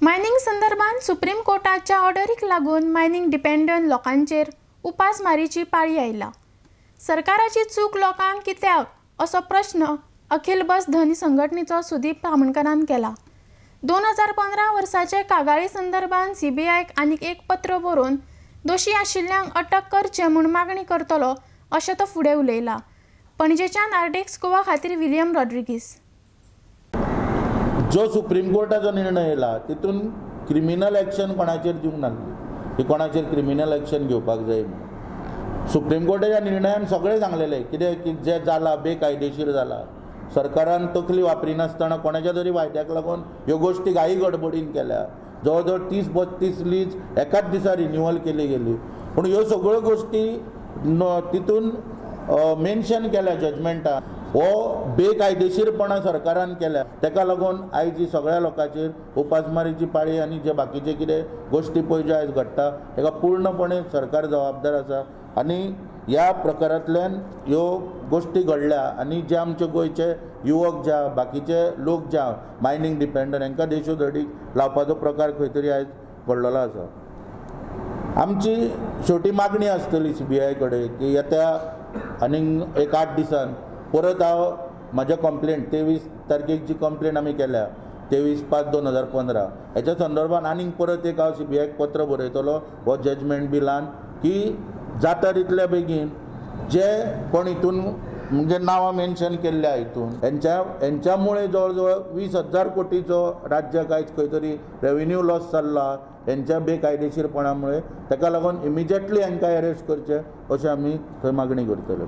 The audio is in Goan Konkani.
मायनिंग संदर्भात सुप्रीम कोर्टाच्या ऑर्डरीक लागून मायनिंग डिपेंडंट लोकांचेर उपासमारीची पाळी आयला. सरकाराची चूक लोकांक कित्याक असो प्रश्न अखिल बस धनी संघटनेचो सुदीप तामणकरान केला. 2015 वर्साचे कागाळी संदर्भात सीबीआयक आनीक एक पत्र बरोवन दोशी आशिल्ल्यांक अटक करचे म्हूण मागणी करतलो अशें तो फुडें उलयला. पणजेच्यान आरडीएक्स गोवा खातीर विलियम रॉड्रिगीस. जो सुप्रीम कोर्टाचो निर्णय येयला तितून क्रिमिनल एक्शन कोणाचेर दिवंक नासली की कोणाचेर क्रिमिनल एक्शन घेवपाक जाय म्हणून. सुप्रीम कोर्टाच्या निर्णयान सगळें सांगलेलें कितें की जें जालां बेकायदेशीर जालां, सरकारान तकली वापरिनासतना कोणाच्या तरी वायट्याक लागून ह्यो गोश्टी घाई गडबडीन केल्या. जवळ जवळ 30-32 लीज एकाच दिसा रिन्युअल केली गेली. पूण ह्यो सगळ्यो गोश्टी तितून मेन्शन केल्या जजमेंटान. हो बेकायदेशीरपणा सरकारान केल्या, तेका लागून आयज ही सगळ्या लोकांचेर उपासमारीची पाळी आनी जे बाकीचे कितें गोश्टी पळय ज्यो आयज घडटा तेका पूर्णपणे सरकार जबाबदार आसा. आनी ह्या प्रकारांतल्यान ह्यो गोश्टी घडल्या आनी जे आमचे गोंयचे युवक जे बाकीचे लोक जे मायनींग डिपेंडंट हांकां देशोधडीक लावपाचो प्रकार खंय तरी आयज घडलेलो आसा. आमची शेवटी मागणी आसतली सीबीआय कडेन की येत्या आनीक एक 8 दिसान परत हांव म्हाज्या कंप्लेंट 23 तारखेक जी कंप्लेंट आमी केल्या 23/5/2015 हेच्या संदर्भात आनीक परत एक हांव सीबीआयक पत्र बरयतलो हो जजमेंट बिलान की जाता तितल्या बेगीन जे कोण हितून म्हणजे नांवां मेन्शन केल्ल्या हितून हेंच्यामुळे जवळ जवळ 20,000 कोटीचो राज्याक आयज खंय तरी रेवेन्यू लॉस चल्ला हेंच्या बेकायदेशीरपणामुळे. तेका लागून इमिजिएटली हेंकां एरेस्ट करचें अशें आमी थंय मागणी करतले.